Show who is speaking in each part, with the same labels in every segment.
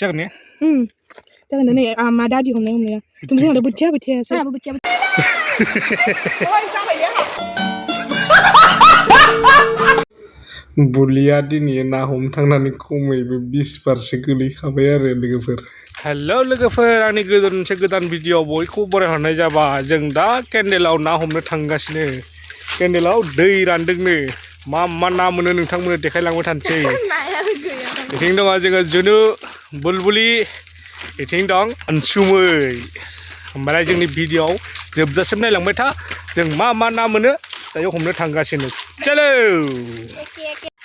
Speaker 1: siya ne
Speaker 2: jangan ni ada di home ni tum sing ada butya saya butya oi sampai dia
Speaker 1: bulia dini na home थांनानै खमैबो 20% गोलैखाबाय आरो लोगोफोर hello लोगोफोर आंनि गोदान video बयखौबो बरायहरनाय जाबाय जों दा केन्डेलाव ना हमनो थांगासिनो केन्डेलाव दै रानदोंनो मा ना मोनो नोंथांमोननो देखायलांबाय थानोसै इथिं दङ जोङो जुनु बुलबुलि इथिं दं अनसुमै ओमफ्राय जोंनि भिडिअआव जोबजासिम नायलांबाय था जों मा ना मोनो दायो हमनो थांगासिनो चलो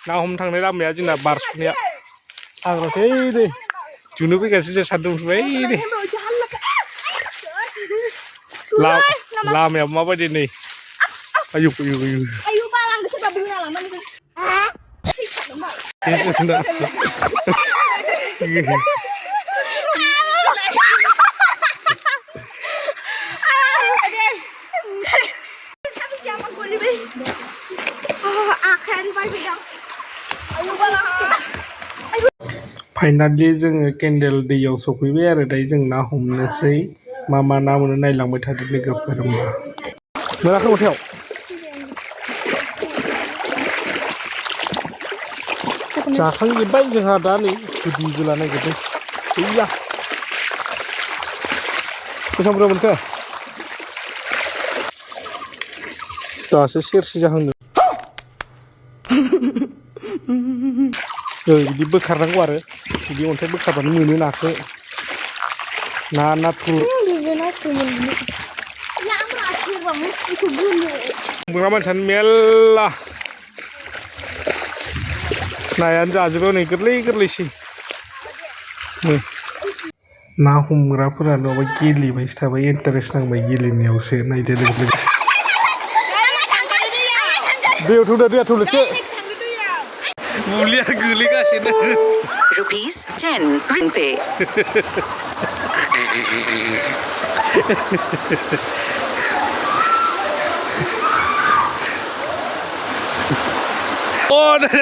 Speaker 1: ना हमनो थांनाय लामाया जोंना बारस'नाया हाग्राथै दै जुनु फैगासिनो सान्दुं फैबाय दै लामाया माबायदि नै आयु
Speaker 2: balang sebab bunga lama ni
Speaker 1: finally जोङो केन्डेल दैयाव सफैबाय आरो दायो जों ना हमनोसै मा ना मोनो नायलांबाय थादो लोगोफोर होमबा मोनाखै माथो जाखांजोब्बाय जोंहा दा नै गुदि गोला नागिरदों गैया बेसेबां बुरजा मोनखो दासो सेरसे जाहांदों बिदि बोखारनांगौ आरो बिदि अन्थाइ बोखारबानो मोनो नाखौ ना नाथुर बुंग्रा मानसियानो मेल्ला नायानो जाजोबो नै गोरलैसै ना हमग्राफोरा नङाबा गेलेबायसो थाबाय इन्टारेस्ट नांबाय गेलेनायावसो नायदो लोगो दैयाव थौलोसो मुलिया गोलैगासिनो
Speaker 3: ₹10 ring pay
Speaker 1: oh dah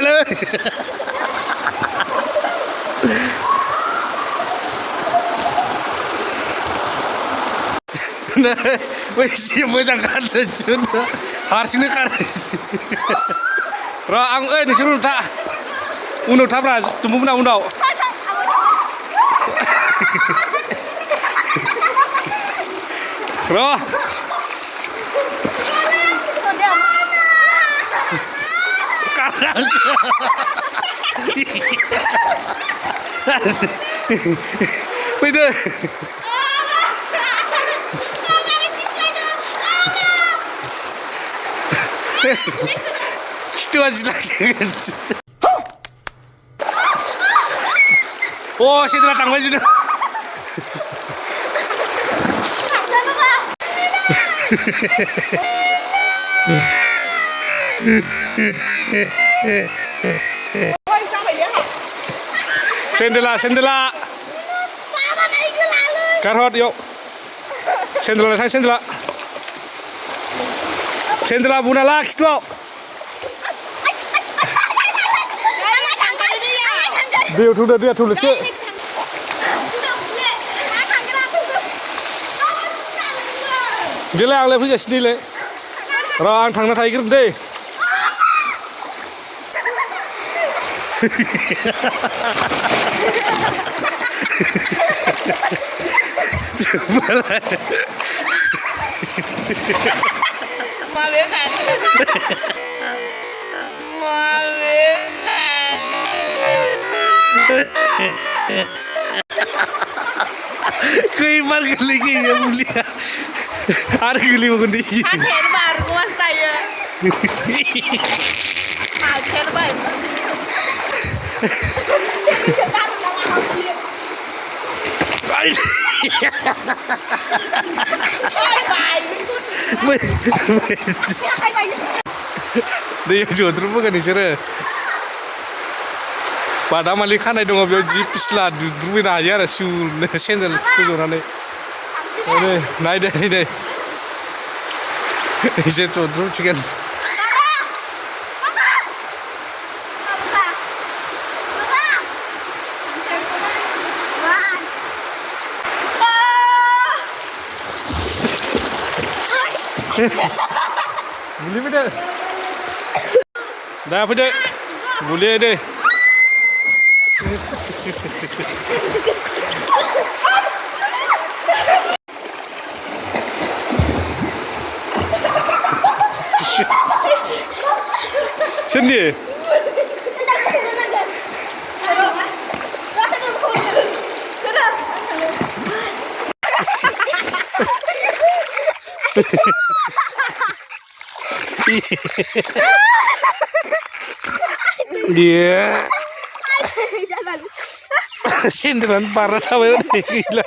Speaker 1: nah wis moजां गानदों हारसिंनो खारो र आं नोंसोर उनाव थाब्रा तुमुना उनाव र फैदो खिथुआ जिलायगोन सेदरा थांबाय जुदि सेन्देला गारहर इयाव सेन्देला बुना ला खिथुआव दैयाव थौलोसो देलाय आंलाय फैगासिनोलै र आं थांना थाहैग्रोन दै Keibar kali ya mulia. Hari kali mau kendi.
Speaker 2: Akhir baru kuas saya. Akhir baru.
Speaker 1: Dia jodoh bukan nih cara. Pada mali खानाय दङ बेयाव जि पिस्ला दुद्रुबैनो हायो आरो सुनो सेन्देल सुज'नानै नायदो एसे थद्रुबसिगोन Boleh pada. Dah pada. Boleh deh. Sini. Dia sindiran parah apa ini gila.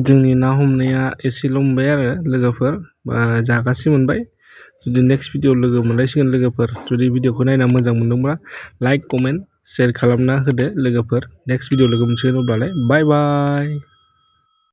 Speaker 1: जोंनि ना हमनाया एसेल' मोनबाय आरो लोगोफोर जागासि मोनबाय जुदि नेक्स्ट भिडिअ लोगो मोनलायसिगोन लोगोफोर जुदि भिडिअखौ नायना मोजां मोनदोंब्ला लाइक कमेन्ट शेयार खालामना होदो लोगोफोर नेक्स्ट भिडिअ लोगो मोनसिगोन अब्लालाय बाय बाय